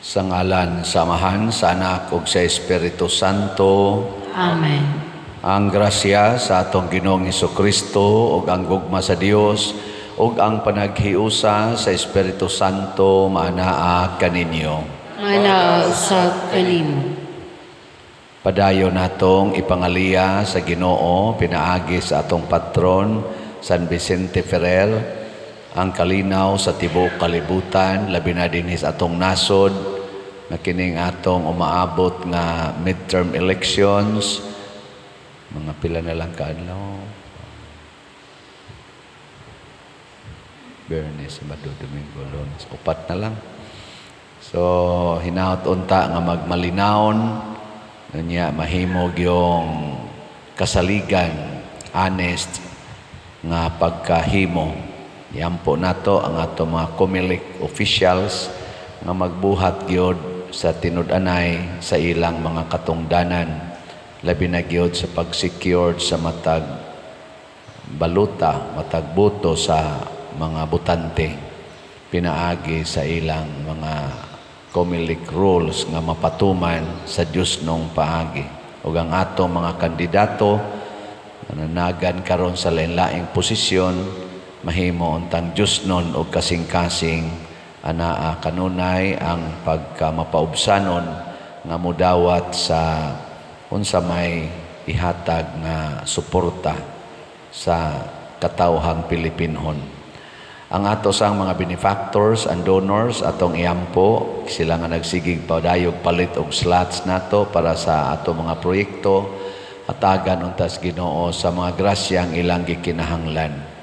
Sa ngalan sa Amahan, sa Anak ug sa Espiritu Santo. Amen. Ang grasya sa atong Ginoong Hesukristo ug ang gugma sa Dios ug ang panaghiusa sa Espiritu Santo maanaa kaninyo. Maanaa usab kanimo. Padayon natong ipangaliya sa Ginoo pinaagi sa atong patron San Vicente Ferrer ang kalinaw sa tibuok kalibutan, labi na dinhi sa atong nasod nga kining atong umaabot nga midterm elections, mga pila na lang kaadlaw. Biyernes, Sabado, Domingo, Lunes, upat na lang. So hinaot unta nga magmalinawon unya mahimog yung kasaligan, honest nga pagkahimo. Iampo nato ang ato mga COMELEC officials nga magbuhat gyud sa tinud-anay sa ilang mga katungdanan, labi na gyud sa pag-secure sa matag baluta, matag boto sa mga botante pinaagi sa ilang mga COMELEC rules nga mapatuman sa Dios nung paagi. Ug ang ato mga kandidato nananagan karon sa lain-laing posisyon, mahimo untang Dios nun og kasing-kasing anaa kanunay ang pagkamapaubsanon nga mudawat sa unsa may ihatag nga suporta sa katawhang Pilipinhon. Ang ato sang mga benefactors and donors atong iampo, sila nga nagsigig padayog palit og slots nato para sa ato mga proyekto, hatagan untas Ginoo sa mga grasyang ilang gikinahanglan.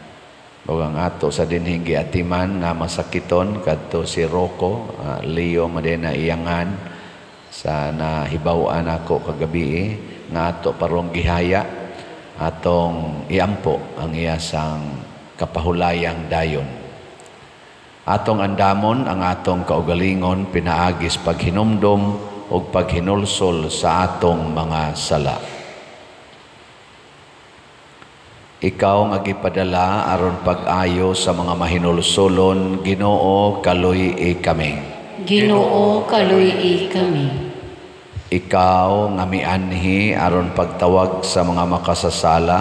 Ug ang ato sa dinhing giatiman nga masakiton kadto si Rocco, Leo Madena Iyangan sa nahibaw-an ako kagabi nga ato parong gihaya atong iampo ang iya sang kapahulayang dayon. Atong andamon ang atong kaugalingon pinaagis paghinumdom ug paghinulsol sa atong mga sala. Ikaw nga gipadala aron pag-ayo sa mga mahinulsolon, Ginoo, kaluy-i kami. Ginoo, kaluy-i kami. Ikaw nga mianhi aron pagtawag sa mga makasasala,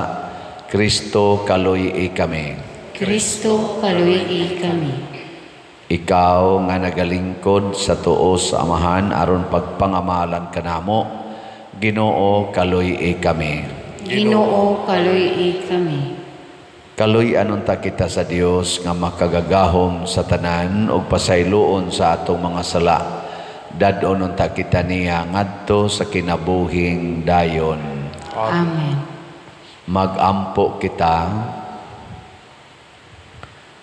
Kristo, kaluy-i kami. Kristo, kaluy-i kami. Ikaw nga nagalingkod sa tuo sa Amahan aron pagpangamalan kanamo, Ginoo, kaluy-i kami. Ginoo, kaluy-i kami. Kaluy-an unta kita sa Dios nga makagagahom sa tanan ug pasayloon sa atong mga sala. Dad-on unta kita niya ngadto sa kinabuhing dayon. Amen. Magampo kita.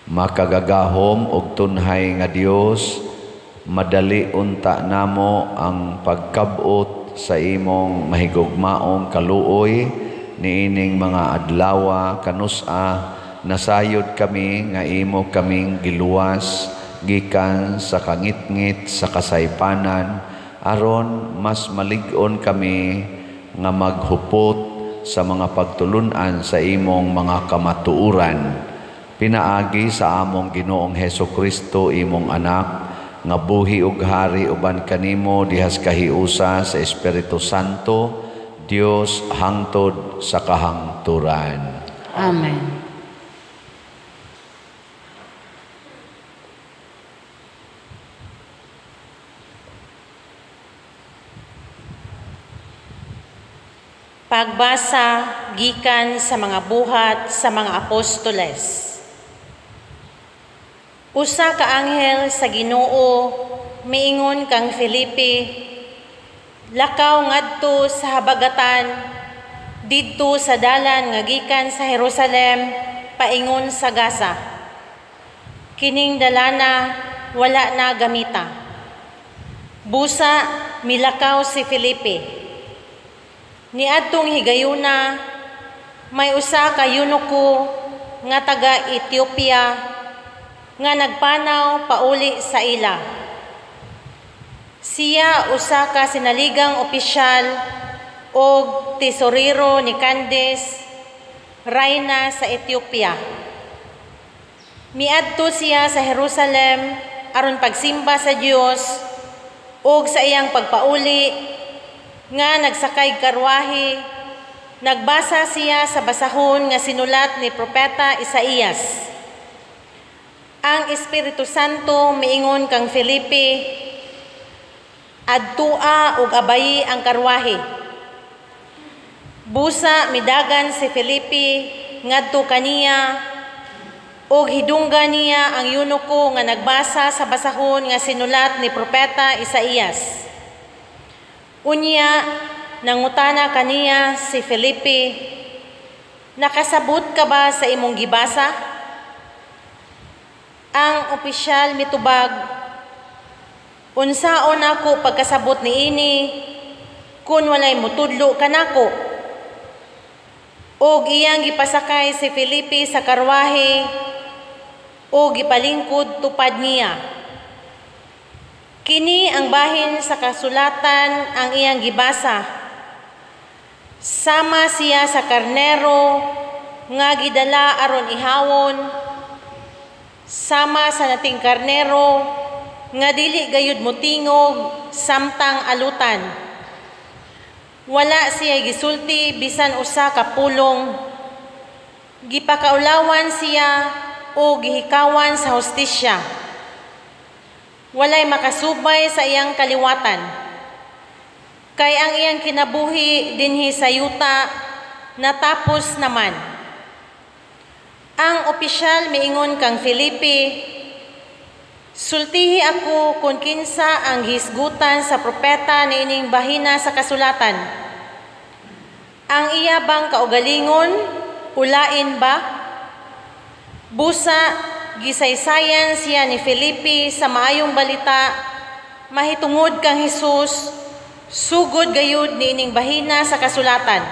Makagagahom og tunhay nga Dios, madali unta namo ang pagkab-ot sa imong mahigugmaong kaluoy niining mga adlawa kanus-a nasayod kami nga imo kaming giluwas gikan sa kangitngit sa kasaypanan aron mas malig-on kami nga maghupot sa mga pagtulun-an sa imong mga kamatuoran pinaagi sa among Ginoong Hesukristo imong anak nga buhi ug hari uban kanimo dihas kahiusa sa Espiritu Santo, Dios hangtod sa kahangturan. Amen. Pagbasa gikan sa mga buhat sa mga apostoles. Usa ka anghel sa Ginoo miingon kang Felipe, lakaw ngadto sa habagatan didto sa dalan nga gikan sa Jerusalem paingon sa Gaza. Kining dalana wala na gamita. Busa milakaw si Felipe. Niadtong higayuna may usa ka eunuko nga taga Ethiopia nga nagpanaw pauli sa ila. Siya usa ka sinaligang opisyal og tesorero ni Candace, rayna sa Ethiopia. Miadto siya sa Jerusalem aron pagsimba sa Dios Ug sa iyang pagpauli nga nagsakay karwahe, nagbasa siya sa basahon nga sinulat ni Propeta Isaías. Ang Espiritu Santo miingon kang Felipe, adtua ug abayi ang karwahe. Busa midagan si Felipe ngadto kaniya ug hidunggan niya ang eunuko nga nagbasa sa basahon nga sinulat ni Propeta Isaías. Unya nangutana kaniya si Felipe, nakasabot ka ba sa imong gibasa? Ang opisyal mitubag, unsaon ako pagkasabot niini kun walay mutudlo kanako? Og iyang gipasakay si Felipe sa karwahe ug gipalingkod tupad niya. Kini ang bahin sa kasulatan ang iyang gibasa. Sama siya sa karnero nga gidala aron ihawon, sama sa nating karnero nga dili gayud motingog samtang alutan. Wala siya gisulti bisan usa ka pulong. Gipakaulawan siya o gihikawan sa hustisya. Walay makasubay sa iyang kaliwatan. Kay ang iyang kinabuhi dinhi sa yuta natapos naman. Ang opisyal miingon kang Felipe, sultihi ako kung kinsa ang hisgutan sa propeta niining bahina sa kasulatan. Ang iya bang kaugalingon, ulain ba? Busa, gisaysayan siya ni Felipe sa maayong balita, mahitungod kang Hesus, sugod gayud niining bahina sa kasulatan.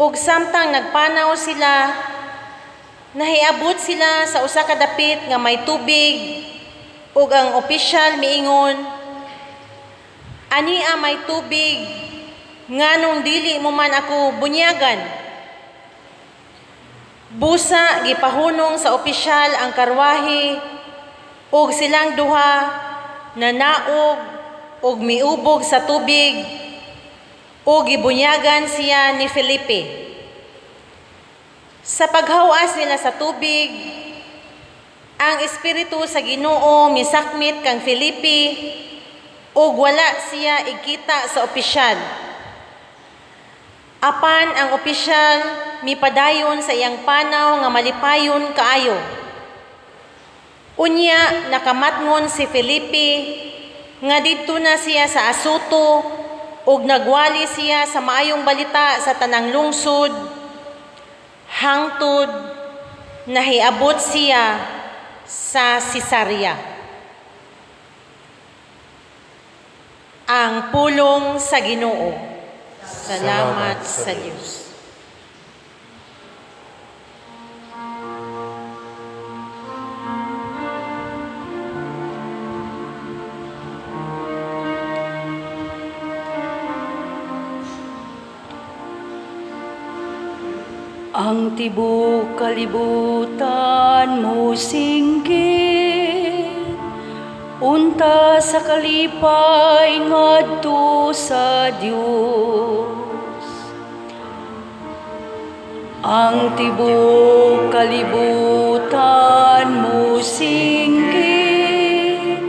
Ug samtang nagpanaw sila, nahiabot sila sa usa ka dapit nga may tubig, ug ang opisyal miingon, ania may tubig, nganong dili mo man ako bunyagan? Busa gipahunong sa opisyal ang karwahe, ug silang duha nanaog ug miubog sa tubig, ug gibunyagan siya ni Felipe. Sa paghawas nila sa tubig, ang espiritu sa Ginoo misakmit kang Felipe, ug wala siya igkita sa opisyal. Apan ang opisyal mipadayon sa iyang panaw nga malipayon kaayo. Unya nakamatngon si Felipe nga didto na siya sa Asoto ug nagwali siya sa maayong balita sa tanang lungsod hangtod nahiabot siya sa Cesarea. Ang pulong sa Ginoo. Salamat sa Diyos. Ang tibok kalibutan mo singgit, unta sa kalipay ngadto sa Dios. Ang tibok kalibutan mo singgit,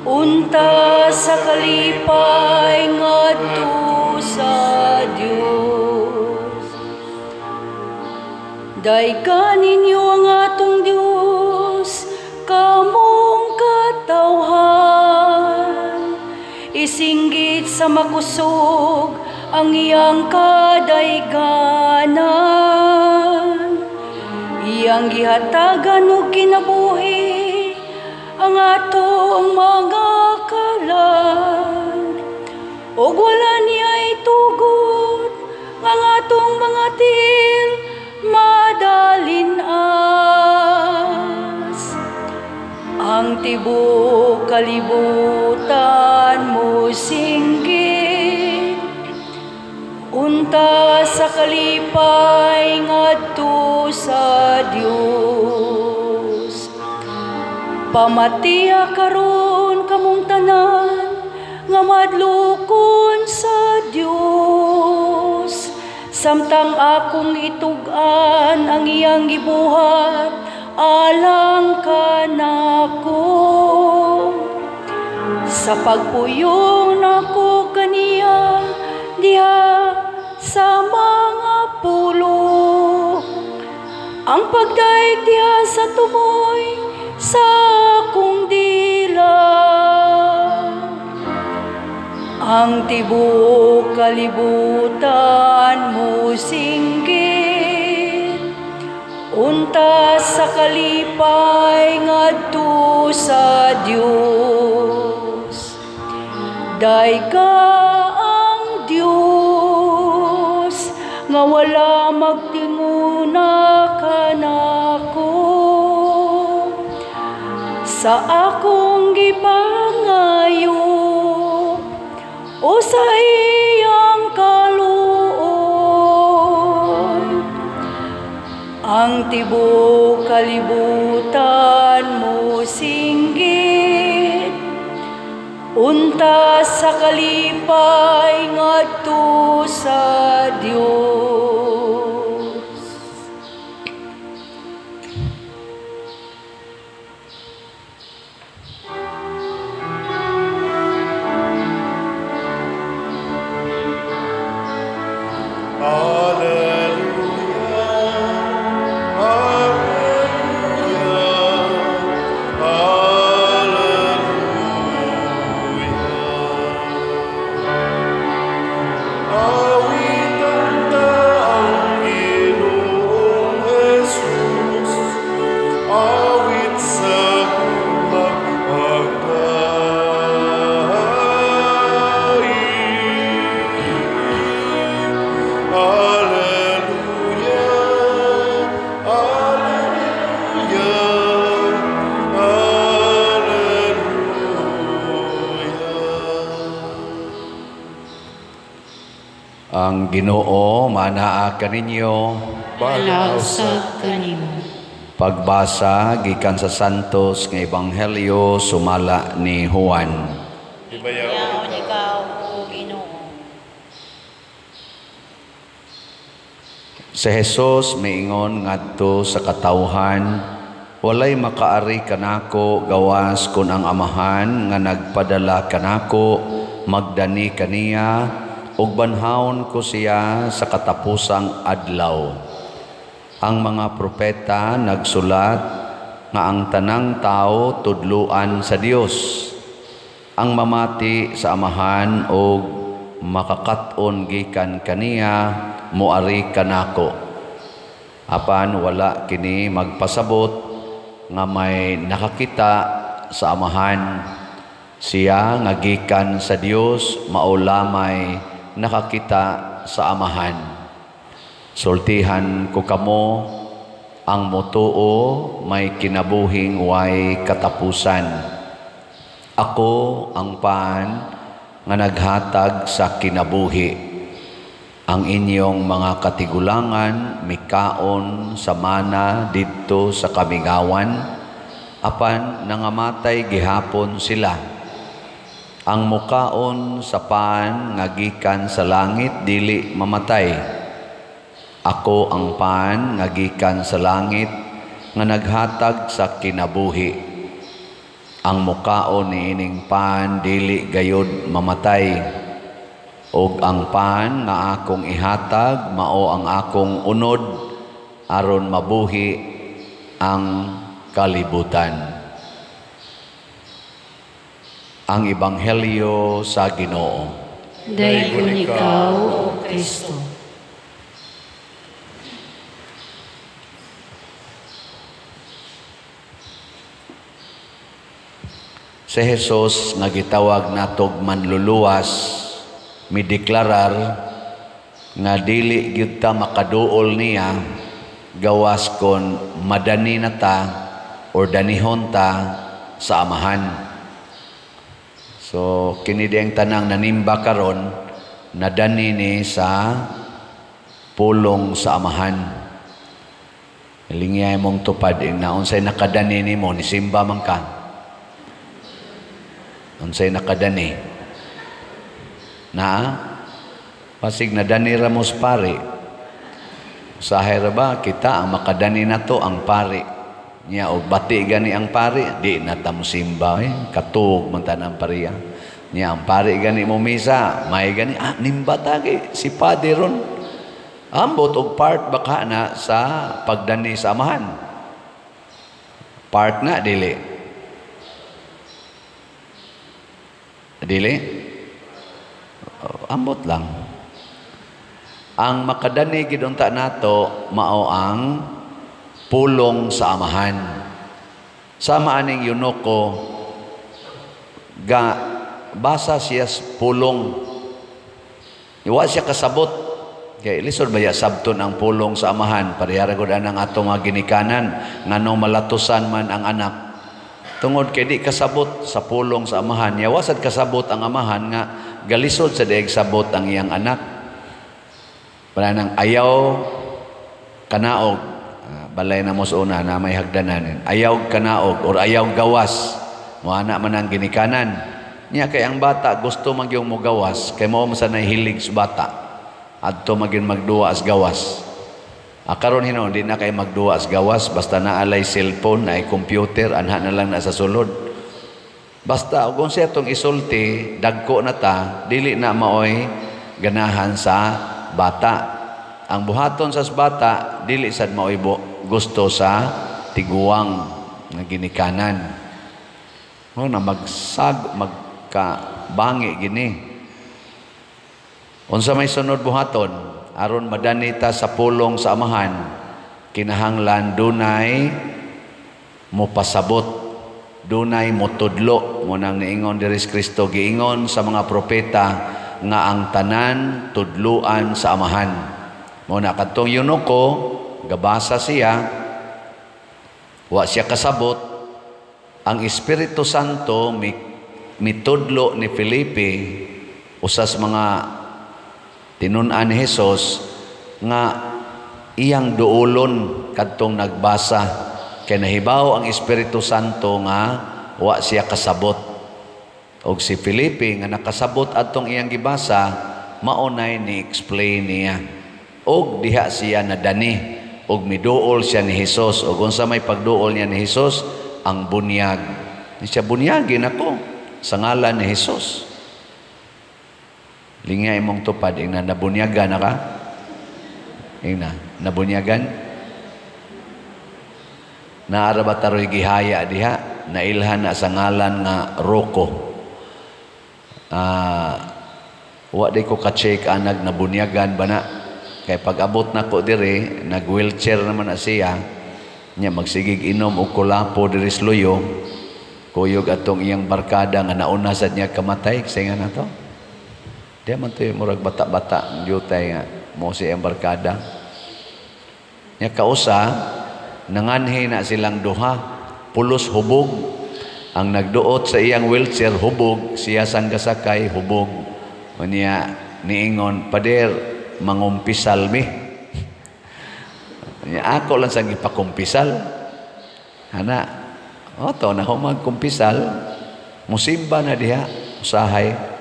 unta sa kalipay ngadto sa Dios. Daygan ninyo ang atong Dios, kamong katawhan. Isinggit sa makusog ang iyang kadayganan. Iyang gihatagan og kinabuhi ang atong mga kalag. Og wala niya itugot ang atong mga til madalinas. Ang tibok kalibutan mo singgit, unta sa kalipay ngadto sa Dios. Pamatiya karon kamong Kinahadlokon sa Dios, samtang akong itug-an ang iyang gibuhat alang kanako. Sa pagpuyong nako kaniya diha sa mga pulo, ang pagdaig diha sa tumoy sa akong dila. Ang tibuok kalibutan mo singgit, unta sa kalipay ngadto sa Dios. Dayga ang Dios nga wala magtinguna kanako sa akong gipangayo o sa iyang kaluoy. Ang tibuok kalibutan mo singgit, unta sa kalipay ngadto sa Dios. Ang Ginoo manaa kaninyo, Manausab kanimo. Pagbasa gikan sa Santos nga Ebanghelyo sumala ni Juan. Himayaon ikaw, o Ginoo. Si Jesus miingon ngadto sa katawhan, walay makaari kanako gawas kun ang Amahan nga nagpadala kanako magdani kaniya, ug banhawon ko siya sa katapusang adlaw. Ang mga propeta nagsulat nga ang tanang tao tudluan sa Dios. Ang mamati sa Amahan og makakat-on gikan kaniya moari kanako. Apan wala kini magpasabot nga may nakakita sa Amahan. Siya nga gikan sa Dios mao lamay nakakita sa Amahan. Sultihan ko kamo, ang motuo may kinabuhing way katapusan. Ako ang paan nga naghatag sa kinabuhi. Ang inyong mga katigulangan mikaon sa mana didto sa kamingawan, apan nangamatay gihapon sila. Ang mukaon sa paan nga gikan sa langit dili mamatay. Ako ang paan nga gikan sa langit nga naghatag sa kinabuhi. Ang mukaon niining paan dili gayod mamatay. Og ang paan nga akong ihatag mao ang akong unod aron mabuhi ang kalibutan. Ang Ebanghelyo sa Ginoo. Daygon ikaw, O Kristo. Si Jesus nga gitawag natog manluluwas, mideklarar nga dili gyud ta makaduol niya gawas kon madani na ta or danihon ta sa Amahan. So kini diyang tanang nanimba karon nadani ni sa pulong sa Amahan. Lingiyay mong tupad na unsay nakadani nimo nisimba man ka. Unsay nakadani. Na pasig nadani ra mo sa pari. Usahay ra ba kita ang makadani nato ang pari. Nya og bati gani ang pari, di na ta mosimba eh. Katuog man tanang pariya. Nya ang pari gani mo misa, may gani nimba ta kay si padi ron. Ambot og part baka na sa pagdani sa amahan. Part na dili. Dili? Ambot lang. Ang makadani gid unta nato mao ang pulong sa amahan. Sama aning eunuko ga basa siya pulong. Wa siya kasabot. Kay lisod ba ya sabton ang pulong sa amahan? Parehara gud anang atong mga ginikanan nganong malatusan man ang anak. Tungod kay di kasabot sa pulong sa amahan, ya wasad kasabot ang amahan nga galisod sa dieg sabot ang iyang anak. Pananang ayaw kanaog, balay na mo sa una na may hagdanan. Ayaw kanaog or ayaw gawas. Moana man ang ginikanan. Nya kay ang bata gusto magyong mogawas kay mao man sa nahilig sa bata. Adto magin magduwa as gawas. Karon hinon di na kay magduwa as gawas basta naalay cellphone, naay computer, anha na lang na sa sulod. Basta og unsa atong isulti, dagko na ta, dili na maoy ganahan sa bata. Ang buhaton sa bata dili sad maoy gusto sa tiguang nga ginikanan. Mo na magsag magkabangi gini. Unsa may sunod buhaton aron madani ta sa pulong sa amahan, kinahanglan dunay mopasabot, dunay motudlo. Mo nang niingon diri si Kristo, giingon sa mga propeta nga ang tanan tudluan sa amahan. Mo na kadtong eunuko gabasa siya, wa siya kasabot. Ang Espiritu Santo mitudlo ni Felipe, usas mga tinun-an ni Hesus nga iyang duolon kadtong nagbasa kay nahibaw ang Espiritu Santo nga wa siya kasabot. Og si Felipe nga nakasabot adtong iyang gibasa, maunay ni explain niya. Og diha siya nadani og miduol siya ni Hesus. Og unsa may pagduol niya ni Hesus? Ang bunyag. Ni siya bunyagin ako sa ngalan ni Hesus. Lingya imong tupad, ingna nabunyagan na ka? Ingna, nabunyagan? Naara ba taroy gihaya diha? Nailhan na sa ngalan nga Rocco. Wa di ko ka-check anag nabunyagan ba na? Kay pag-abot na ko diri, nag-wheelchair naman na siya. Nya magsigig inom og kulapo diri sa luyo. Kuyog atong iyang barkada nga nauna sad niya kamatay. Kasi nga na to. Di man to murag bata-bata, jutay nga mo si iyang barkada. Nya kausa, nanganhi na silang duha, pulos hubog. Ang nagduot sa iyang wheelchair hubog, siya sang gasakay hubog. Unya niingon, pader mangumpisal mi. Unya ako lang sang gipakumpisal. Ana, oto na humagkumpisal, musimba na diha, usahay.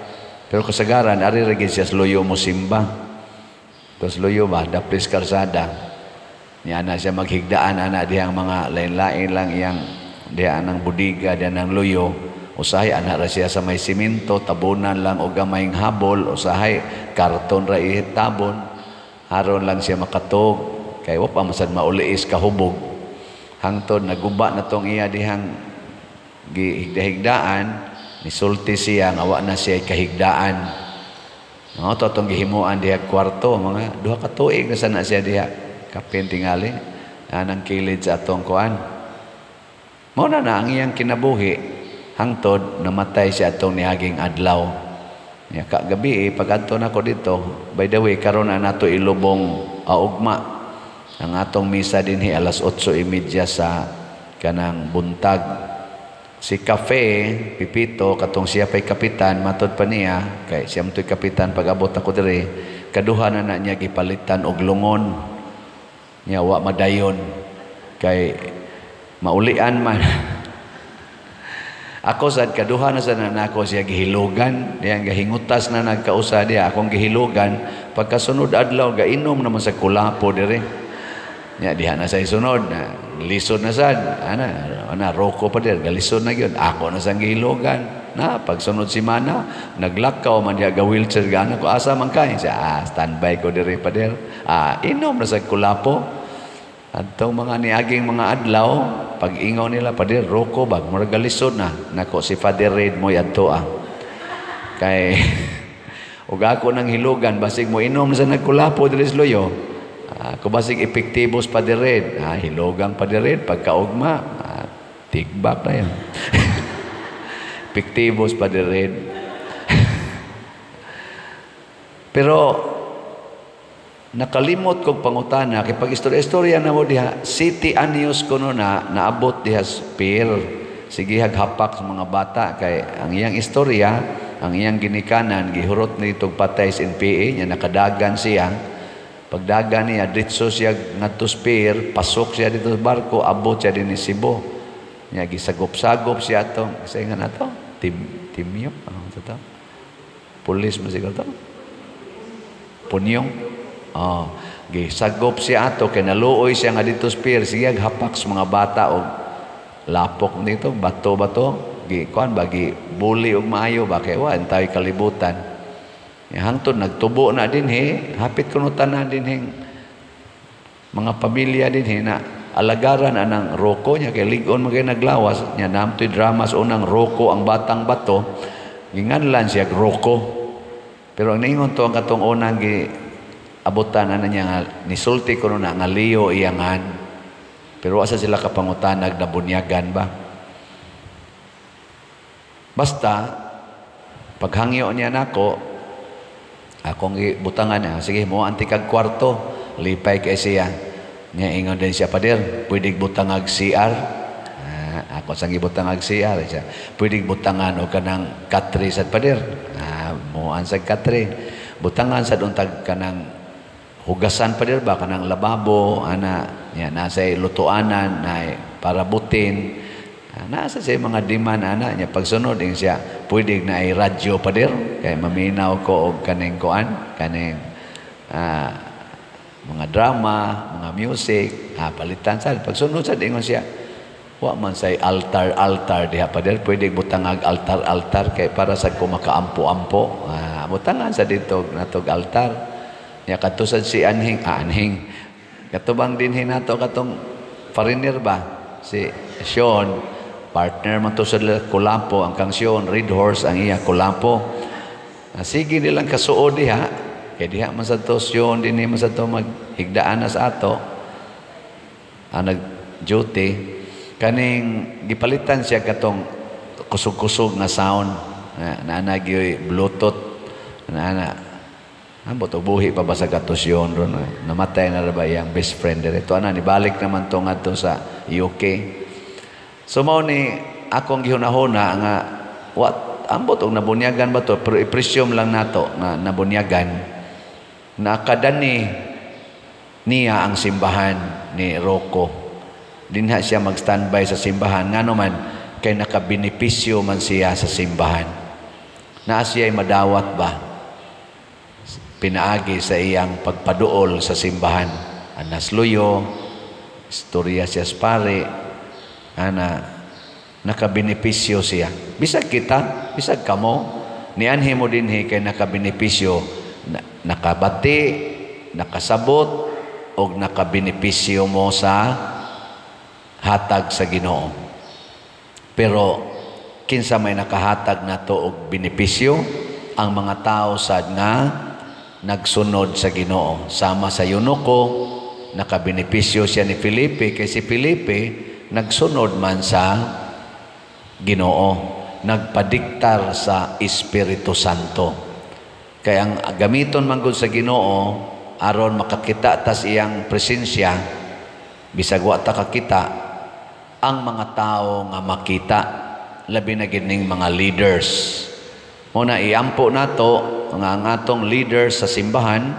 Pero kasagaran ari ra gid siya sa luyo musimba. Tos luyo ba daplis karsada. Niya na siya maghigdaan ana dihang mga lain-lain lang iyang diha ang budiga diha ang luyo. Usahay ana ra siya sa may simento, tabunan lang og gamayng habol, usahay karton ra itabon. Aron lang siya makatog kay wa pa masad mauliis kahubog. Hangtod naguba na tong iya dihang gihigdaan, nisulti siya nga wa na siya kahigdaan. No, to tong gihimuan diha kwarto, mga duha ka tuig na sana siya diha. Kapin tingali anang kilid sa atong kuan. Mao na na ang iyang kinabuhi hangtod namatay siya atong niaging adlaw. Nya kagabi pag-adto nako dito, by the way karon na nato ilubong augma. Ang atong misa dinhi alas 8:30 sa kanang buntag. Si Cafe Pipito katong siya pay kapitan, matod pa niya kay siya motoy kapitan pag abot ako diri, kaduha na na niya gipalitan og lungon. Niya wa madayon kay maulian man. Ako sad kaduha na sad na nako siya gihilugan, diyan gahingutas na nagkausa diya akong gihilugan, pagkasunod adlaw gainom naman sa kulapo dire. Nya diha na sa isunod, na, lisod na sad, ana, ana roko pa dir, galisod na gyud. Ako na sang gihilugan. Na pagsunod semana, naglakaw man diha ga wheelchair gana ko asa man kay siya, standby ko dire pa dir. Inom na sa kulapo. Adtong mga niaging mga adlaw, pag ingaw nila, "Pader, roko ba?" Murag galisod na. Nako, si Father Red mo adto ah. Kay, ug ako nang hilugan, basig mo inom sa nagkulapo diri sa Luyo. Ako basig epektibo sa Father Red. Hilugang Father Red, pagkaugma, tigbak na yun. Epektibo sa Father Red. Pero, nakalimot kog pangutana kay pag istorya-istorya na mo diha, City Anios kuno na naabot diha pier, sige haghapak sa mga bata kay ang iyang istorya, ang iyang ginikanan gihurot nitog patay sa NPA nya, nakadagan siya. Pagdagan niya, diretso siya ngadto sa pier, pasok siya dito sa barko, abot siya dinhi Cebu nya, gisagop-sagop siya atong kasi nga nato tim timyo ano to, pulis man siguro to, punyong. Oh, gisagop siya ato kay naluoy siya nga dito sa pier, sige hapak sa mga bata og lapok nito, bato-bato, gi kuan ba, gi buli og maayo ba kay wa entay kalibutan. Ya, hangtod nagtubo na dinhi, hapit kuno tanan dinhi mga pamilya dinhi na alagaran anang roko niya kay lig-on man kay naglawas niya. Namtoy drama sa unang Roko ang Batang Bato, ginganlan siya roko. Pero ang ningon to ang katong unang gi abutan ana niya nga nisulti kuno na nga Leo iyangan. Pero asa sila kapangutanag na bunyagan ba? Basta paghangyo niya nako, akong gibutangan niya, sige mo anti kag kwarto, lipay kay siya. Niya ingon din siya, "Pader, pwede butangag CR?" Ako sang gibutangag CR siya. "Pwede butangan og kanang katre sad, pader?" Moan sa katre. "Butangan sad untag kanang hugasan, pader ba, kanang lababo ana." Nya nasa lutuanan na para butin. Nasa siya mga demand ana niya. Pagsunod ing siya, "Pwede na ay radyo, pader, kay maminaw ko og kaning kuan, kaning mga drama, mga music." Palitan sad. Pagsunod sad ingon siya, "Wa man say altar altar diha, pader, pwede butangag altar altar kay para sa ko makaampo-ampo." Butangan sa dito natog altar. Nya kadto sad si anhing, anhing. Katubang dinhi nato katong foreigner ba? Si Sean, partner man to sa Kulapo, ang kang Sean, Red Horse ang iya Kulapo. Sige nilang kasuod diha, kay diha man sa to Sean dinhi man sa to maghigdaan na sa ato. Ang nag-duty kaning gipalitan siya katong kusog-kusog nga sound na na gyoy Bluetooth na na. Ambot og buhi pa ba sa katusyon ron? Namatay na ra ba iyang best friend dire? To ana nibalik naman to ngadto sa UK. So mao ni akong gihunahuna nga what ambot og nabunyagan ba to, pero i-presume lang nato nga nabunyagan, nakadani niya ang simbahan ni Rocco. Dinha siya mag-standby sa simbahan ngano man kay nakabenepisyo man siya sa simbahan. Naa siya'y madawat ba pinaagi sa iyang pagpaduol sa simbahan. Anas luyo, istorya siya sa pare, ana, nakabenepisyo siya. Bisag kita, bisag kamo, nianhi mo dinhi kay nakabenepisyo, nakabati, nakasabot, og nakabenepisyo mo sa hatag sa Ginoo. Pero kinsa may nakahatag nato og benepisyo? Ang mga tao sad nga nagsunod sa Ginoo. Sama sa eunuko, nakabenepisyo siya ni Felipe kay si Felipe nagsunod man sa Ginoo, nagpadiktar sa Espiritu Santo. Kaya ang gamiton man gud sa Ginoo aron makakita tas iyang presensya, bisag wa ta kakita, ang mga tao nga makita, labi na gid ning mga leaders. Muna iampo nato nga ang atong leaders sa simbahan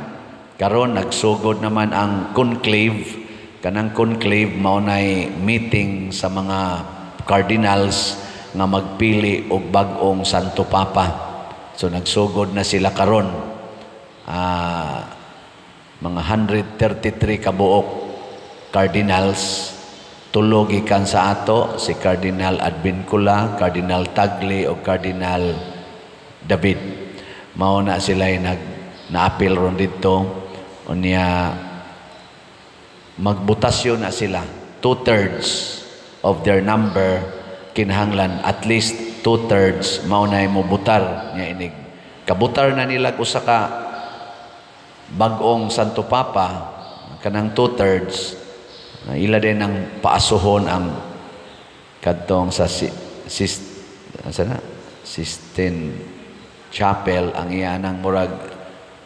karon nagsugod naman ang conclave. Kanang conclave mao nay meeting sa mga cardinals. nga magpili og bag-ong Santo Papa. So nagsugod na sila karon. Mga 133 kabuok cardinals, tulo gikan sa ato, si Cardinal Advincula, Cardinal Tagle o Cardinal David. Mao na sila nag naapil ron didto. Unya magbotasyon na sila. Two-thirds of their number, kinahanglan at least two-thirds mao na mo butar nya. Inig kabutar na nila usa ka bag-ong Santo Papa, kanang two-thirds na ila din ang paasuhon ang kadtong sa si, sis, asa na? Sistine Chapel, ang iya nang murag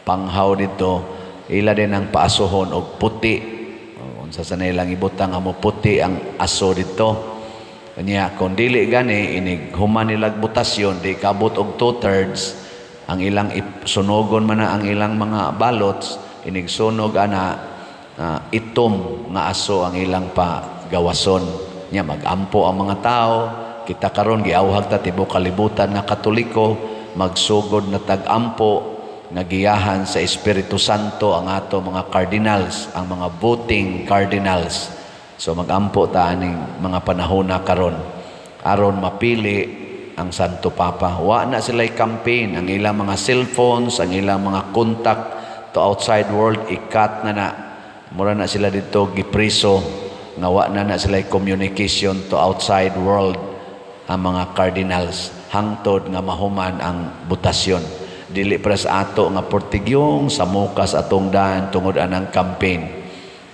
panghaw dito, ila din ang paasuhon og puti. Unsa sa nilang ibutang nga mo puti ang aso dito. Kanya kung dili gani, inig human nilag botasyon, di kabot og two-thirds, ang ilang sunogon man na ang ilang mga ballots. Inig sunog ana, itom nga aso ang ilang pagawason. Nya magampo ang mga tao. Kita karon giawhag ta tibuok kalibutan nga Katoliko, magsugod na tag-ampo nga giyahan sa Espiritu Santo ang ato mga cardinals, ang mga voting cardinals. So magampo ta aning mga panahona karon aron mapili ang Santo Papa. Wa na sila'y campaign, ang ilang mga cellphones, ang ilang mga contact to outside world i-cut na na. Mura na sila dito gipriso nga wa na na sila communication to outside world ang mga cardinals hangtod nga mahuman ang botasyon. Dili para sa ato nga portigyong sa mukas atong daan tungod anang campaign.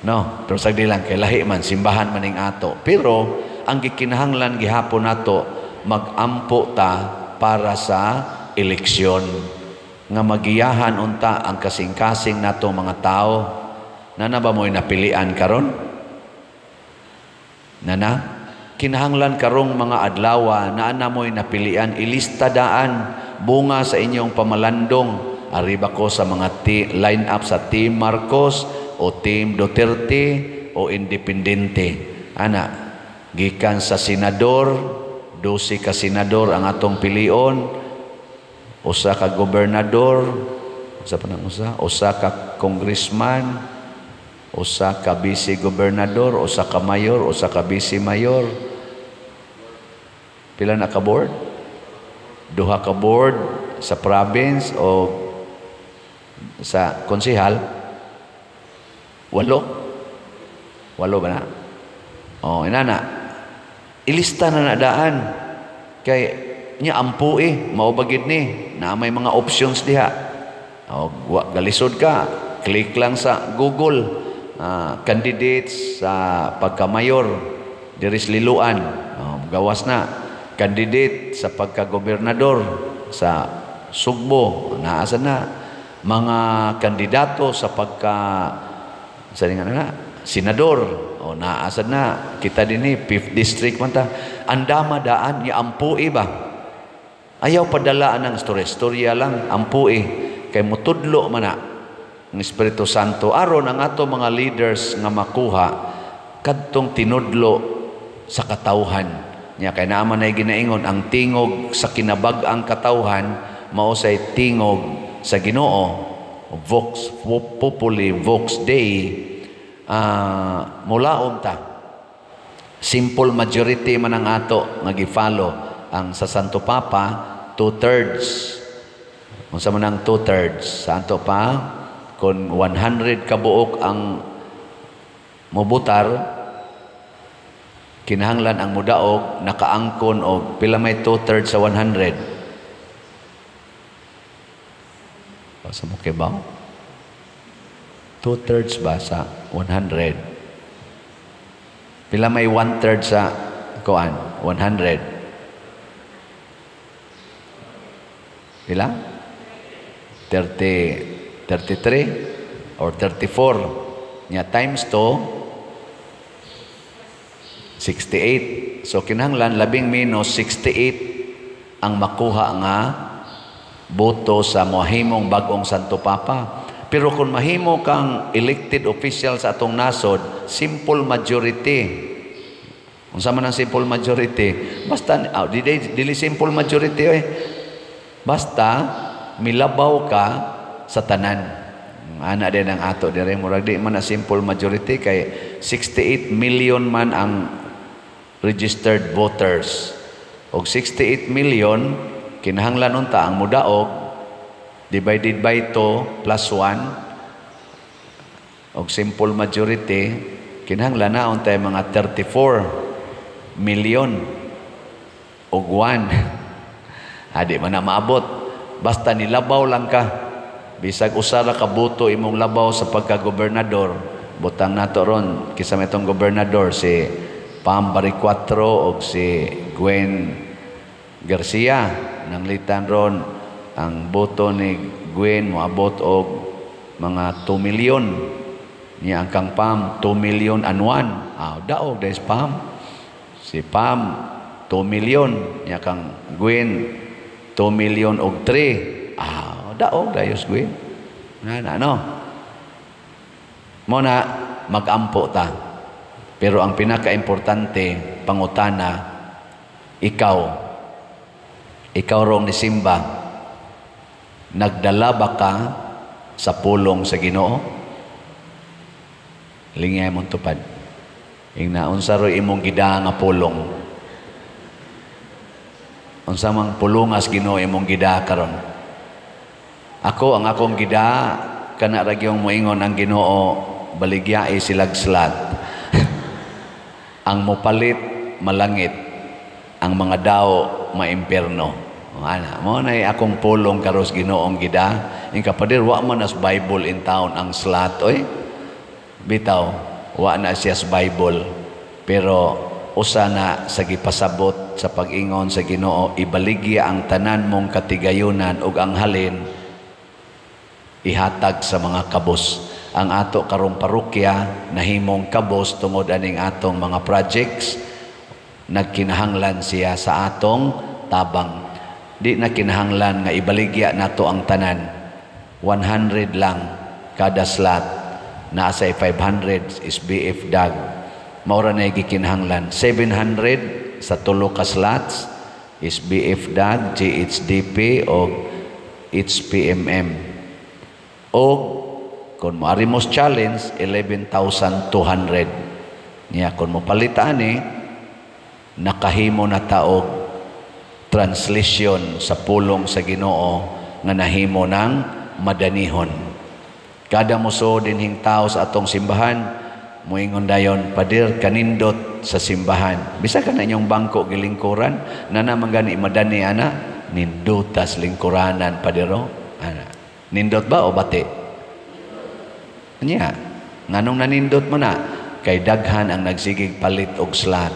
No, pero sagdi lang kay lahi man simbahan maning ato. Pero ang gikinahanglan gihapon nato, magampo ta para sa eleksyon nga magiyahan unta ang kasing-kasing nato mga tao. Nana ba mo'y napilian karon? Nana? Kinahanglan karong mga adlawa na ana mo'y napilian, ilista daan bunga sa inyong pamalandong. Ariba ko sa mga line up sa Team Marcos o Team Duterte o Independente. Ana, gikan sa senador, 12 ka senador ang atong pilion, usa ka gobernador, usa pa nang usa, usa ka congressman, usa ka vice gobernador, usa ka mayor, usa ka vice mayor. Pila na ka board? Duha ka board sa province o sa konsehal. Walo. Walo ba na? Oh, inana. Ilista na na daan. Kay nya ampo eh, mao ba gid ni na may mga options diha. O, wa galisod ka, click lang sa Google, candidates sa pagka-mayor diri sa Liloan. Oh, gawas na. Candidate sa pagka-gobernador sa Sugbo, naasa na. Mga kandidato sa pagka sa nga na senador, o naasa na. Kita dinhi 5th district man ta. Andama daan ya, ampo ba. Ayaw padala ang istorya, istorya lang, ampo eh. Kay mutudlo man na ang Espiritu Santo aron ang ato mga leaders nga makuha kadtong tinudlo sa katawhan. Nya kay naa man ay ginaingon ang tingog sa kinabag-ang katawhan mao say tingog sa Ginoo, vox populi vox Dei. Mulaom ta. Simple majority man ang ato nga gi-follow ang sa Santo Papa, two-thirds. Unsa man ang two-thirds sa ato pa? Kung 100 kabuok ang mobutar, kinahanglan ang mudaog nakaangkon og pila may two-thirds sa 100? Sa mo kibaw? Two-thirds ba sa 100? Pila may one-third sa kuan 100? Pila? 30, 33 or 34. Nya times 2, 68. So kinahanglan labing menos 68 ang makuha nga boto sa mahimong bag-ong Santo Papa. Pero kung mahimo kang elected official sa atong nasod, simple majority. Unsa man ang simple majority? Basta dili, dili simple majority eh. Basta milabaw ka sa tanan. Ana din ang ato dire, murag di man na simple majority kay 68 million man ang registered voters. Og 68 million, kinahanglan unta ang mudaog divided by 2 plus 1 og simple majority, kinahanglan na untay mga 34 million og 1. Adi man na maabot. Basta nilabaw lang ka. Bisag usa ra ka boto imong labaw sa pagka-gobernador, butang nato ron kinsa may itong gobernador, si Pam Baricuatro og si Gwen Garcia. Nanglitan ron ang boto ni Gwen moabot og mga 2 million. Niya ang kang Pam 2 million and 1. Ah, daog dahil Pam. Si Pam 2 million, niya kang Gwen 2 million og 3. Ah, daog dayos Gwen. Na na no. Mo na magampo ta. Pero ang pinaka-importante, pangutana, ikaw rong ni Simba, nagdala ba ka sa pulong sa Ginoo? Lingay mong tupad. Ingna, unsa ro imong gida nga pulong? Unsa mang pulungas Ginoo imong gida karon? Ako, ang akong gida, kana ra gyung moingon ang Ginoo, baligyai silag slat. Ang mopalit malangit, ang mga daw maimpierno. Ana, mo na akong pulong karos Ginoong gida. Ing kapadir, wa man as Bible in town ang slat oy. Bitaw, wa na siya sa Bible. Pero usa na sa gipasabot sa pag-ingon sa Ginoo, ibaligya ang tanan mong katigayunan ug ang halin ihatag sa mga kabos. Ang ato karong parokya nahimong kabos tungod aning atong mga projects, nagkinahanglan siya sa atong tabang. Di na kinahanglan nga ibaligya nato ang tanan. 100 lang kada slot. Naa sa 500 is BF dag. Maura na gikinahanglan. 700 sa tulo ka slots is BF dag, GHDP o HPMM. O kung moari mo challenge, 11,200. Niya kung mo palitan ni, nakahimo na taog translation sa pulong sa Ginoo nga nahimo ng madanihon. Kada muso dinhing tao sa atong simbahan, muingon dayon, "Padir, kanindot sa simbahan." Bisa ka na inyong bangko gilingkuran, na naman gani madani ana, nindutas lingkuranan, padiro. Ana. Nindot ba o bati? Nya, nganong nanindot mo na? Kay daghan ang nagsigig palit og slot.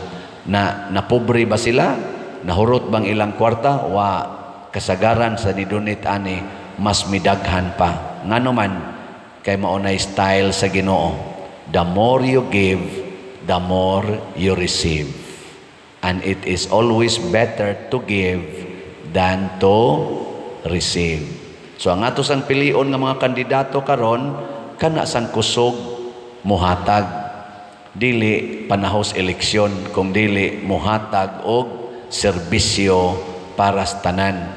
Na napobre ba sila? Nahurot bang ilang kwarta? Wa. Kasagaran sa nidunit ani mas midaghan pa. Ngano man, kay maunay style sa Ginoo. The more you give, the more you receive. And it is always better to give than to receive. So ang ato sang pilion nga mga kandidato karon, kana sang kusog muhatag, dili panahos eleksyon, kung dili muhatag og serbisyo para sa tanan.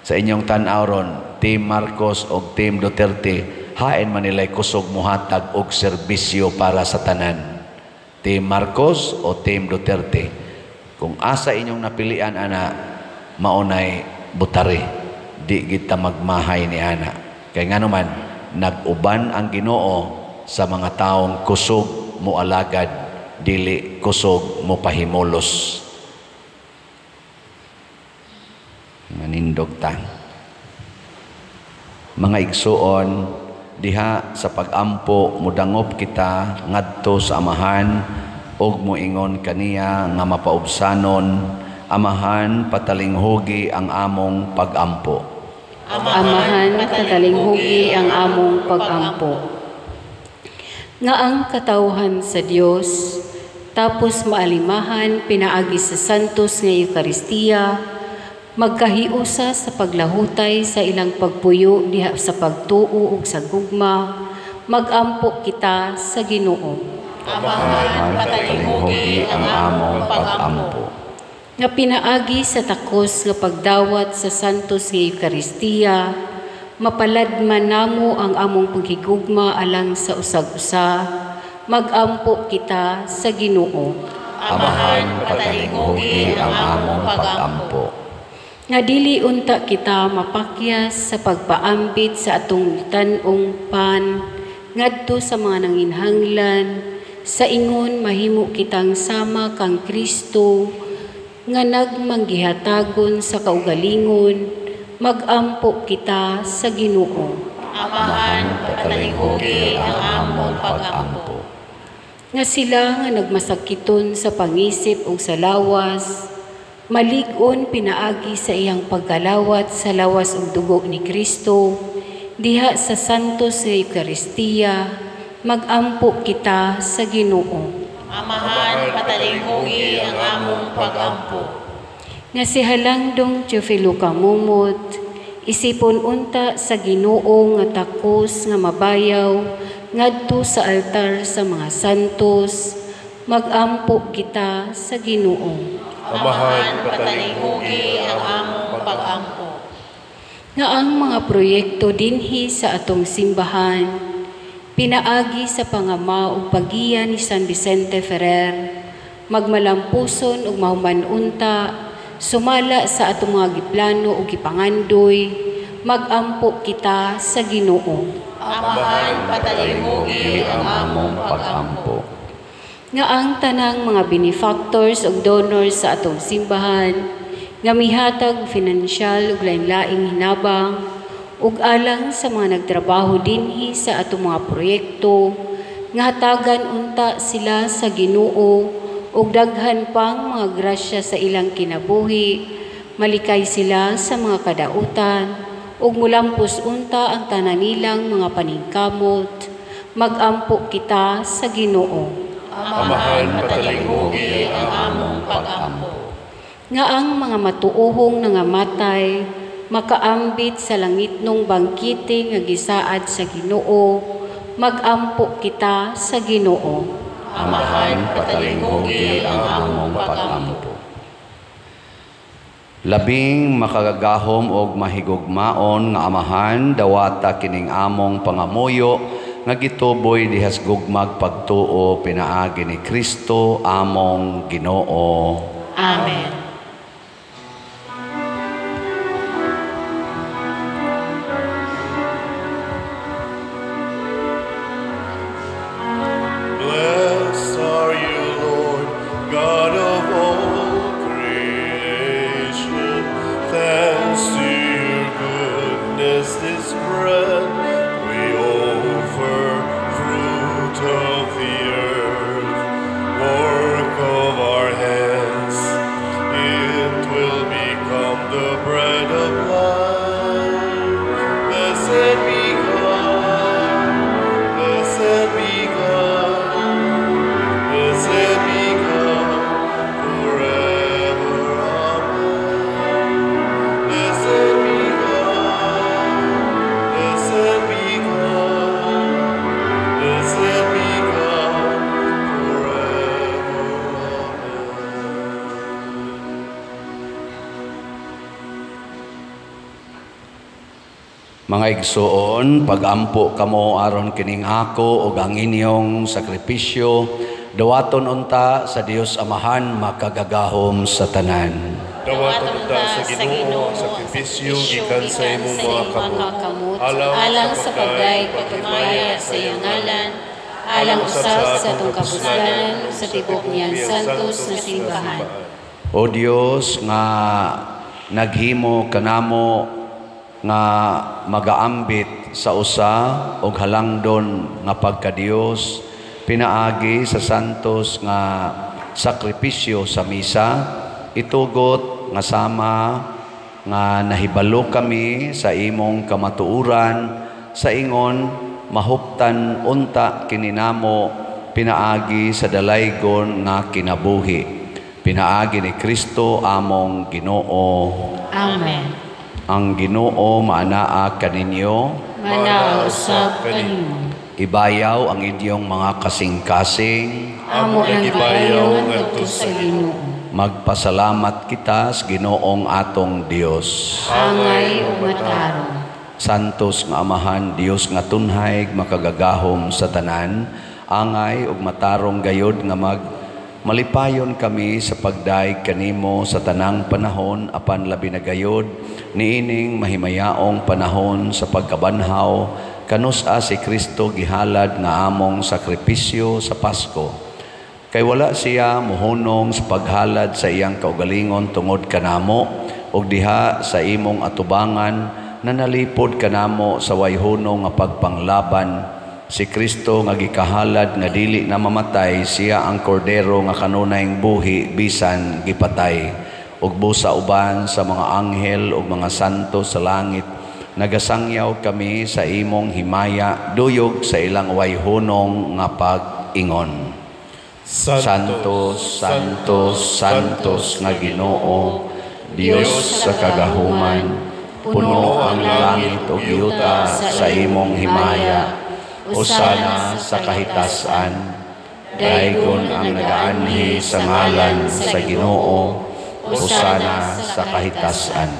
Sa inyong tan-aw ron, Team Marcos og Team Duterte, hain man nila'y kusog muhatag og serbisyo para sa tanan? Team Marcos o Team Duterte? Kung asa inyong napilian ana, maunay butari. Di kita magmahay ni ana. Kay ngano man, nag-uban ang Ginoo sa mga taong kusog moalagad, dili kusog mo pahimulos. Manindog ta. Mga igsuon, diha sa pag-ampo mudangop kita ngadto sa Amahan ug moingon kaniya nga mapaubsanon, "Amahan, patalinghugi ang among pag-ampo." Amahan, patalinghugi ang among pag-ampo. Nga ang katawhan sa Dios tapos maalimahan pinaagi sa Santos nga Eukaristiya, magkahiusa sa paglahutay sa ilang pagpuyo diha sa pagtuo ug sa gugma, magampo kita sa Ginoo. Amahan, patalinghugi ang among pag-ampo. Nga pinaagi sa takos nga pagdawat sa Santos nga Eukaristiya, mapaladman namo ang among paghigugma alang sa usag-usa, magampo kita sa Ginoo. Amahan, patalinghugi ang among pag-ampo. Nga dili unta kita mapakyas sa pagpaambit sa atong tan-ong pan ngadto sa mga nanginhanglan, sa ingon mahimo kitang sama kang Kristo nga nagmanggihatagon sa kaugalingon, magampo kita sa Ginoo. Amahan, patalinghugi ang among pag-ampo. Nga sila nga nagmasakiton sa pangisip ug sa lawas, malig-on pinaagi sa iyang pagkalawat sa lawas ug dugo ni Kristo, diha sa Santos nga Eukaristiya, magampo kita sa Ginoo. Amahan, patalinghugi ang among pag-ampo. Nga si Halangdong Teofilo Camomot, isipon unta sa Ginoo nga takos nga mabayaw ngadto sa altar sa mga santos, magampo kita sa Ginoo. Amahan, patalinghugi ang among pag-ampo. Nga ang mga proyekto dinhi sa atong simbahan, pinaagi sa pangama ug paggiya ni San Vicente Ferrer, magmalampuson ug mahuman unta, sumala sa atong mga giplano ug gipangandoy, magampo kita sa Ginoo. Amahan, patalinghugi ang among pag-ampo. Nga ang tanang mga benefactors ug donors sa atong simbahan, nga mihatag finansyal ug lain-laing hinabang, ug alang sa mga nagtrabaho dinhi sa atong mga proyekto, nga hatagan unta sila sa Ginoo ug daghan pang mga grasya sa ilang kinabuhi, malikay sila sa mga kadautan, ug mulampos unta ang tanan nilang mga paningkamot, magampo kita sa Ginoo. Amahan, patalinghugi ang among pag-ampo. Nga ang mga matuohong nangamatay, makaambit sa langitnong bangkite nga gisaad sa Ginoo, magampo kita sa Ginoo. Amahan, patalinghugi ang among pag-ampo. Labing makagagahom og mahigugmaon nga Amahan, dawata kining among pangamuyo nga gituboy dihas gugmag pagtuo pinaagi ni Kristo among Ginoo. Amen. Blessed are you, Lord, God of all creation. Thanks to your goodness, this bread we offer, fruit of the earth, work of our hands. It will become the bread of life. Blessed be God, blessed be God, blessed be God forever. Amen. Blessed be God, blessed be God, blessed be God forever. Amen. Mga igsoon, pagampo kamo aron kining ako ug ang inyong sakripisyo, dawaton unta sa Dios Amahan makagagahom sa tanan. Dawaton unta sa Ginoo ang sakripisyo gikan sa imong mga kamot, alang sa pagday pagpamaya sa iyang ngalan, alang usab sa atong kapuslanan ug sa tibok niyang santos na simbahan. O Dios nga naghimo kanamo nga magaambit sa usa og halangdon nga pagkadios pinaagi sa santos nga sakripisyo sa misa, itugot nga sama nga nahibalo kami sa imong kamatuoran sa ingon mahuptan unta kininamo pinaagi sa dalaygon nga kinabuhi pinaagi ni Kristo among Ginoo. Amen. Ang Ginoo maanaa kaninyo, Manaa usab kanimo. Ibayaw ang inyong mga kasing-kasing. Amo nang gibayaw ngadto sa Ginoo. Magpasalamat kita sa Ginoong atong Dios. Angay ug matarong. Santos nga Amahan, Dios nga tunhay, makagagahom sa tanan, angay ug matarong gayod nga malipayon kami sa pagdaig kanimo sa tanang panahon apan labi na gayod niining mahimayaong panahon sa pagkabanhaw kanus-a si Kristo gihalad nga among sakripisyo sa Pasko. Kay wala siya mohunong sa paghalad sa iyang kaugalingon tungod kanamo ug diha sa imong atubangan nanalipod kanamo sa wayhunong nga pagpanglaban. Si Kristo nga gikahalad nga dili na mamatay, siya ang kordero nga kanunayng buhi bisan gipatay. Ug busa uban sa mga anghel ug mga santo sa langit, nagasangyaw kami sa imong himaya duyog sa ilang wayhunong nga pag-ingon. Santo, Santo, Santos nga Ginoo, Dios sa kagahuman, puno ang langit ug yuta sa imong himaya. Hosana sa kahitasan. Daygon ang nagaanhi sa ngalan sa Ginoo. Hosana sa kahitasan.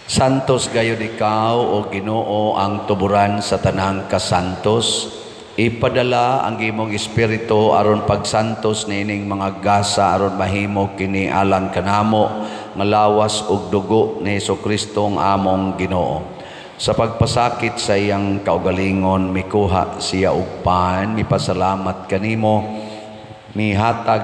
Santos gayud ikaw o Ginoo ang tuburan sa tanang kasantos. Ipadala ang imong espiritu aron pagsantos niining mga gasa aron mahimo kini alang kanamo nga lawas ug dugo ni Hesukristo ang among Ginoo. Sa pagpasakit sa iyang kaugalingon, mikuha siya og pan, mipasalamat kanimo, mihatag,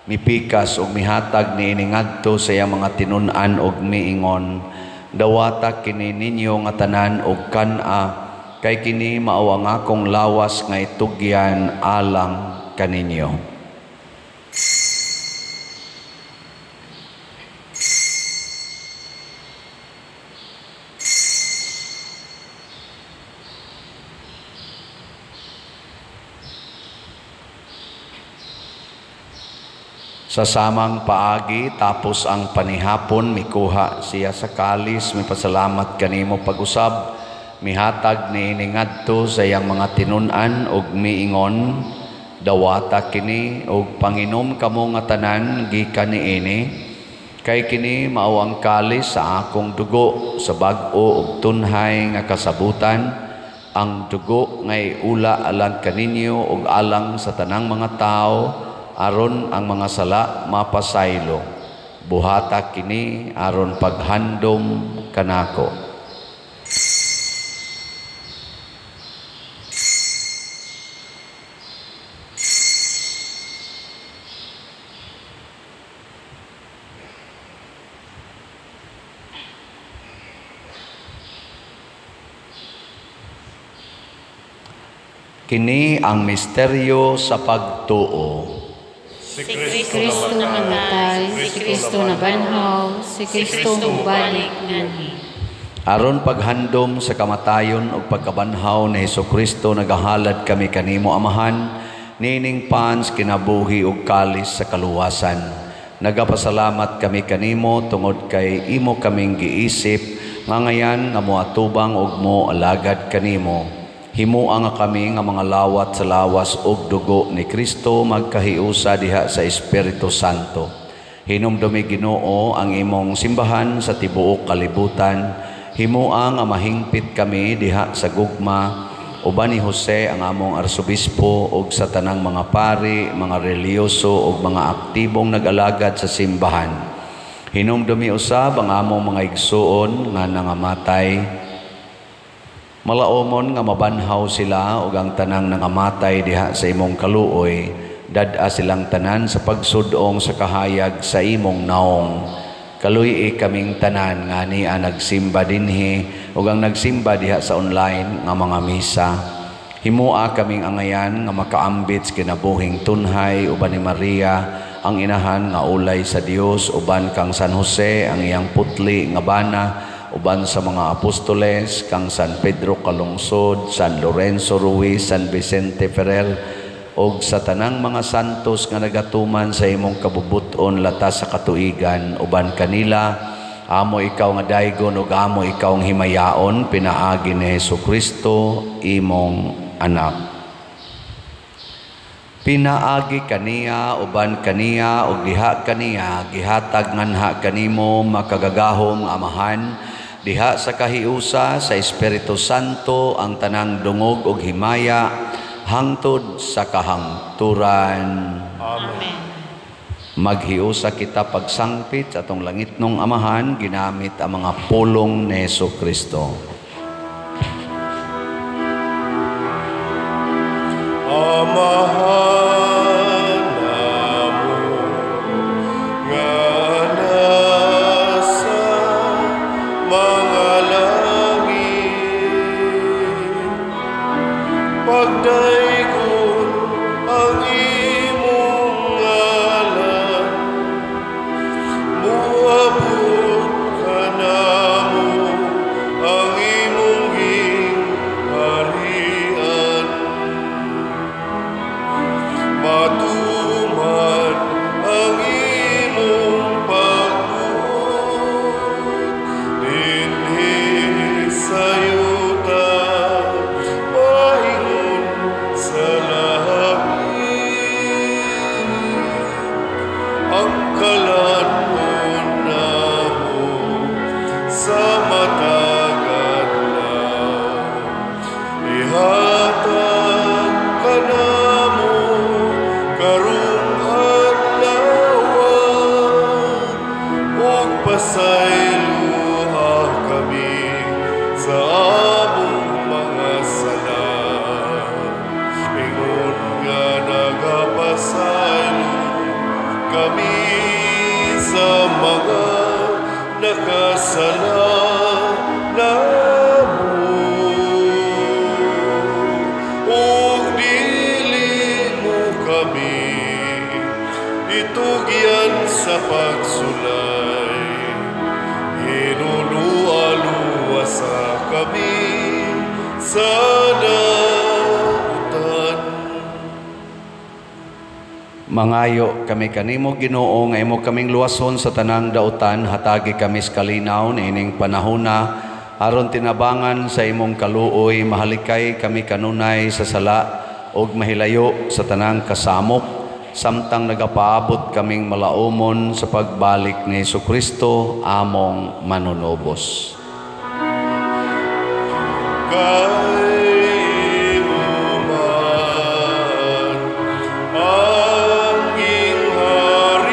mipikas ug mihatag niini ngadto sa iyang mga tinun-an ug miingon, dawata kini ninyo nga tanan og kan-a, kay kini mao ang akong lawas nga itugyan alang kaninyo. Sa samang paagi, tapos ang panihapon, mikuha siya sa kalis, mipasalamat kanimo pag-usab, mihatag niini ngadto sa iyang mga tinun-an ug miingon, dawata kini ug panginom kamo nga tanan gikan niini, kay kini mao ang kalis sa akong dugo sa bag-o ug tunhay nga kasabutan, ang dugo nga iula alang kaninyo ug alang sa tanang mga tawo, aron ang mga sala mapasaylo. Buhata kini aron paghandom kanako. Kini ang misteryo sa pagtuo. Si Kristo namatay, si Kristo nabanhaw, si Kristo mubalik nganhi. Aron paghandom sa kamatayon ug pagkabanhaw ni Hesukristo, nagahalad kami kanimo Amahan, nining pans kinabuhi ug kalis sa kaluwasan. Nagapasalamat kami kanimo tungod kay imo kaming giisip nga ngayan nga moatubang ug mo alagad kanimo. Himua nga kami nga mga lawat sa lawas ug dugo ni Kristo magkahiusa diha sa Espiritu Santo. Hinumdumi Ginoo ang imong simbahan sa tibuok kalibutan. Himua nga mahingpit kami diha sa gugma uban ni Jose ang among arsobispo ug sa tanang mga pari, mga relihiyoso ug mga aktibong nag-alagad sa simbahan. Hinumdumi usab ang among mga igsuon nga nangamatay. Malaomon nga mabanhaw sila ug ang tanang nangamatay diha sa imong kaluoy, dad-a silang tanan sa pagsudong sa kahayag sa imong naong. Kaluy-i kaming tanan nga nia nagsimba dinhi ug ang nagsimba diha sa online nga mga misa. Himua kaming angayan nga makaambit sa kinabuhing tunhay uban ni Maria ang inahan nga ulay sa Dios, uban kang San Jose ang iyang putli nga bana, uban sa mga apostoles, kang San Pedro Calungsod, San Lorenzo Ruiz, San Vicente Ferrer, og sa tanang mga santos nga nagatuman sa imong kabubut-on latas sa katuigan, uban kanila Amo ikaw nga daygon ug amo ikaw ang himayaon pinaagi ni Hesukristo imong anak. Pinaagi kaniya, uban kaniya ug diha kaniya gihatag nganha kanimo makagagahom nga Amahan diha sa kahiusa sa Espiritu Santo ang tanang dungog ug himaya hangtod sa kahangturan. Amen. Maghiusa kita pagsangpit sa atong langitnong Amahan ginamit ang mga pulong ni Hesukristo. Amahan namo nga nasa mga langit, pagdaygon ang imong ngalan, muabot kanamo ang imong gingharian. Matuman ang imong pagbuot dinhi sa yuta, maingon sa langit. Ang kalan-on namo sa matag adlaw, ihatag kanamo karong adlaw, ug pasayloa kami sa among mga sala, ingon nga nagapasaylo kami sa mga nakasala namo. Ug dili mo kami itugyan sa pagsulay, hinulualuwasa kami sa dautan. Mangayo kami kanimo Ginoo nga imo kaming luwason sa tanang dautan, hatagi kami sa kalinaw niining panahona aron tinabangan sa imong kaluoy, mahalikay kami kanunay sa sala ug mahilayo sa tanang kasamok, samtang nagapaabot kaming malaumon sa pagbalik ni Hesukristo among manunubos. Kay imo man ang gingharian,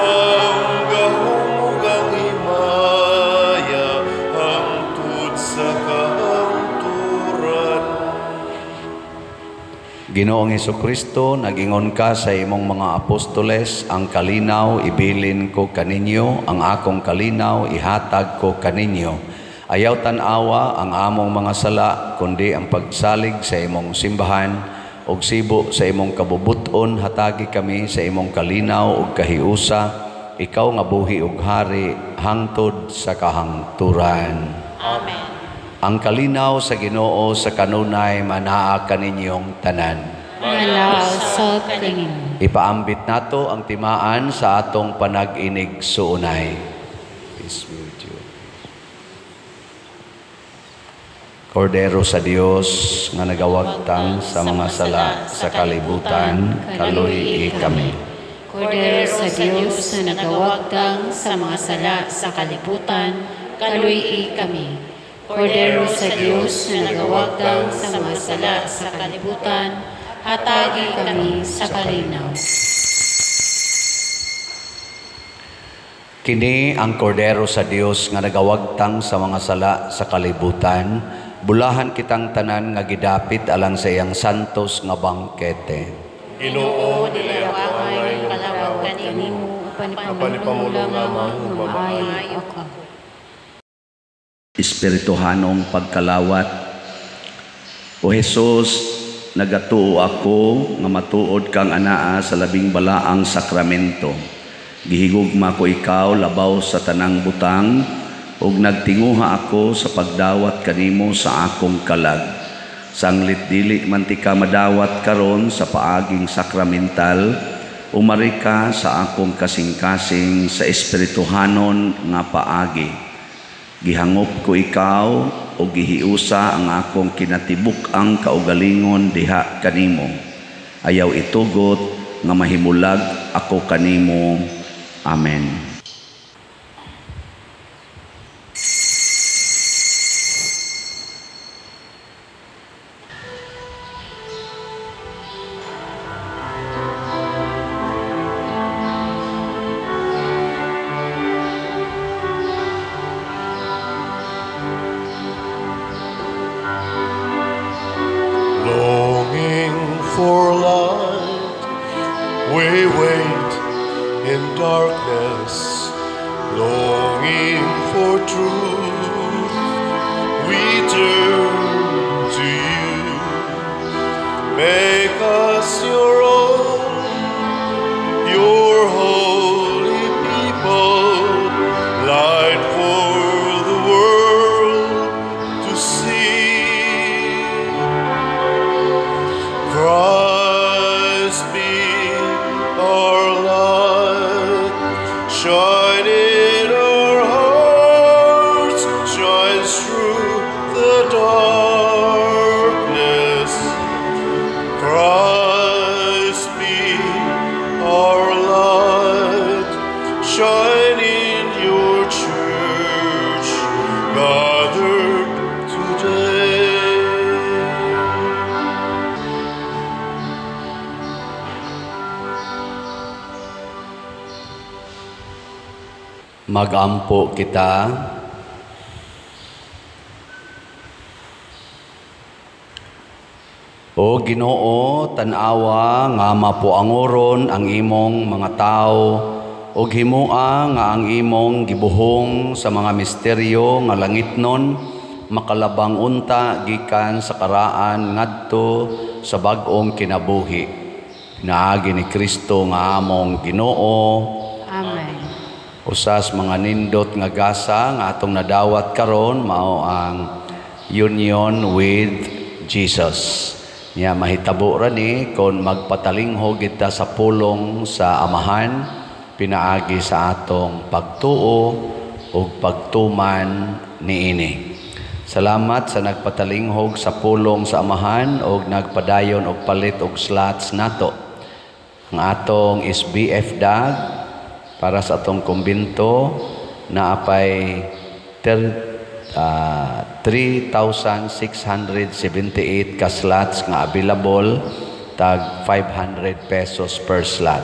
ang gahom ug ang himaya hangtod sa kahangturan. Ginoong Hesukristo, nagingon ka sa imong mga apostoles, ang kalinaw ibilin ko kaninyo, ang akong kalinaw ihatag ko kaninyo. Ayaw tan-awa ang among mga sala, kundi ang pagsalig sa imong simbahan ug sibo sa imong kabubuton, hatagi kami sa imong kalinaw ug kahiusa, ikaw nga buhi ug hari hangtod sa kahangturan. Amen. Ang kalinaw sa Ginoo sa kanunay manaa kaninyong tanan. Manaa sa kaninyo. Ipaambit nato ang timaan sa atong panag-inig suunay. Peace be with you. Kordero sa Dios nga nagawagtang sa mga sala sa kalibutan, kaluy-i kami. Kordero sa Dios nga nagawagtang sa mga sala sa kalibutan, kaluy-i kami. Kordero sa Dios nga nagawagtang sa mga sala sa kalibutan, hatagi kami sa kalinaw. Kini ang kordero sa Dios nga nagawagtang sa mga sala sa kalibutan, bulahan kitang tanan nga gidapit alang sa iyang santos nga bangkete. Ginoo, dili ako angay nga Kalawag kanimo, apan ipamulong lamang nga maayo ako. Espirituhanong pagkalawat. O Jesus, nagatuo ako nga matuod kang anaa sa labing balaang sakramento. Gihigugma ko ikaw labaw sa tanang butang, ug nagtinguha ako sa pagdawat kanimo sa akong kalag. Sanglit dili man ti ka madawat karon sa paaging sakramental, Umari ka sa akong kasing-kasing sa espirituhanon nga paagi. Gihangop ko ikaw o gihiusa ang akong kinatibuk-ang kaugalingon diha kanimo. Ayaw itugot nga mahimulag ako kanimo. Amen. Longing for light, we wait in darkness. Longing for truth, we turn to you. Make us your own, your holy people, light for the world to see. Christ be our light, shine in our hearts, shines through the darkness. Christ be our light, shine in your church, gathered today. Magampo kita. O Ginoo, tan-awa nga mapuangoron ang imong mga tawo ug himoa nga ang imong gibuhong sa mga misteryo nga langitnon makalabang unta gikan sa karaan ngadto sa bag-ong kinabuhi. Pinaagi ni Kristo nga among Ginoo. Amen. Usas mga nindot nga gasa nga atong nadawat karon mao ang union with Jesus. Nya mahitabo ra ni kon magpatalinghog kita sa pulong sa Amahan pinaagi sa atong pagtuo ug pagtuman niini. Salamat sa nagpatalinghog sa pulong sa Amahan ug nagpadayon og palit og slots nato. Ang atong SBF dag para sa atong kumbinto na apay 3,678 ka slots nga available tag 500 pesos per slot.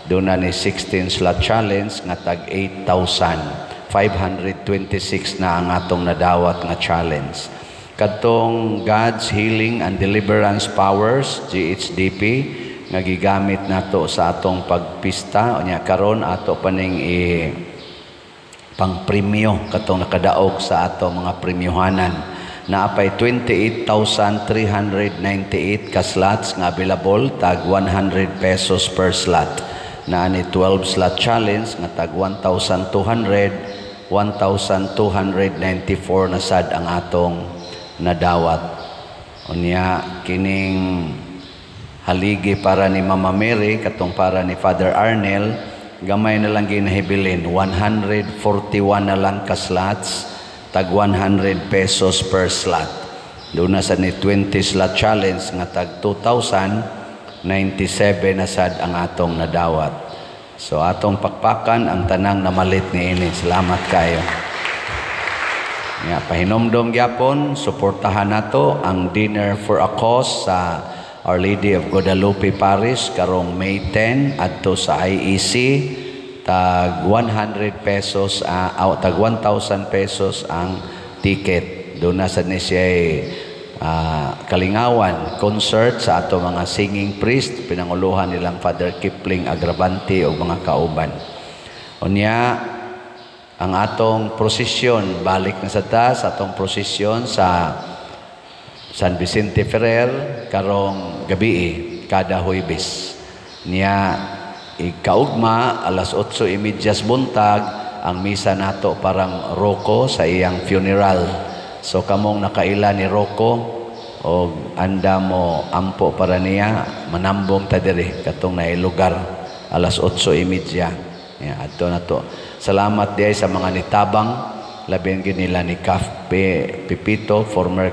Doon na ni 16 slot challenge nga tag 8,526 na ang atong nadawat nga challenge. Kadtong God's Healing and Deliverance Powers, GHDP, nga gigamit nato sa atong pagpista unya karon ato paning i pangpremyo katong nakadaog sa ato mga premyohanan. Naapay 28,398 ka slots nga available tag 100 pesos per slot. Naa ni 12 slot challenge nga tag 1,200, 1,294 na sad ang atong nadawat. Unya kining haligi para ni Mama Mary katong para ni Father Arnel gamay na lang ginahibilin, 141 na lang ka slots tag 100 pesos per slot. Doon na sa ni 20 slot challenge nga tag 2,097 na sad ang atong nadawat. So atong pakpakan ang tanang namalit niini. Salamat kayo. Ya, pahinomdom gyapon, suportahan nato ang Dinner for a Cause sa Our Lady of Guadalupe Parish karong May 10 adto sa IEC tag 100 pesos tag 1,000 pesos ang ticket. Doon na sa ni siya kalingawan concert sa ato mga singing priest pinanguluhan nilang Father Kipling Agravante o mga kauban. Unya ang atong prosesyon balik na sa tas atong prosesyon sa San Vicente Ferrer karong gabi kada Huwebes. Niya ikaugma alas 8:30 buntag ang misa nato parang Rocco sa iyang funeral. So kamong nakaila ni Rocco og anda mo ampo para niya manambong ta diri katong naay lugar alas 8:30. Yeah, adto na to. Salamat diay sa mga nitabang, labi gyud nila ni Kap Pipito, former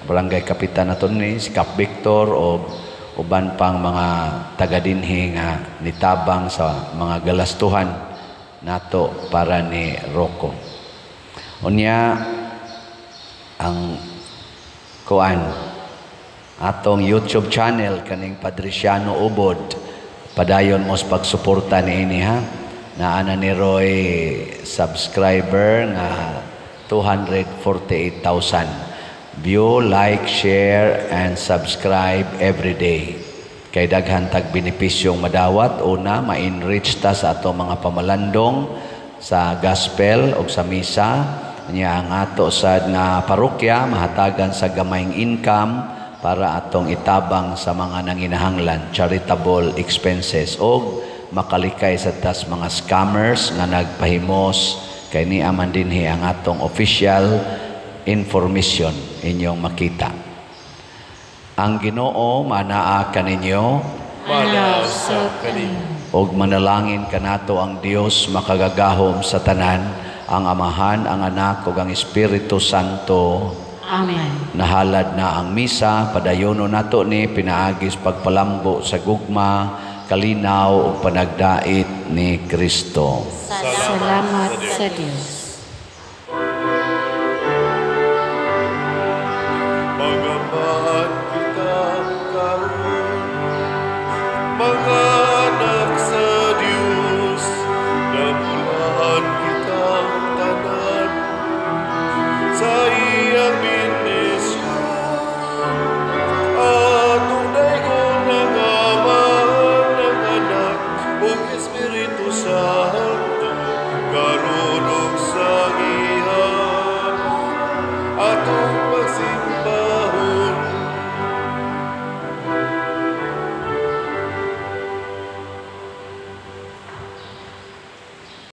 barangay kapitan nato ni si Kap Victor o uban pang mga taga dinhi nga nitabang sa mga galastuhan nato para ni Rocco. Unya ang kuan, atong YouTube channel kaning Padriciano Ubod, padayon mo sa pagsuporta niini ha. Naa na ni Roy subscriber nga 248,000. View, like, share and subscribe every day. Kay daghan tag benepisyong madawat. Una, ma-enrich ta sa ato mga pamalandong sa gospel o sa misa. Nya ang ato sad nga parokya mahatagan sa gamayng income para atong itabang sa mga nanginahanglan, charitable expenses, og makalikay sa tas mga scammers nga nagpahimos, kay ni aman dinhi ang atong official information inyong makita. Ang Ginoo manaa kaninyo. Manaa sa kaninyo. Ug manalangin kanato ang Dios makagagahom sa tanan, ang Amahan, ang Anak ug ang Espiritu Santo. Amen. Nahalad na ang misa, padayono nato ni pinaagis pagpalambo sa gugma, kalinaw ug panagdait ni Kristo. Salamat sa Dios.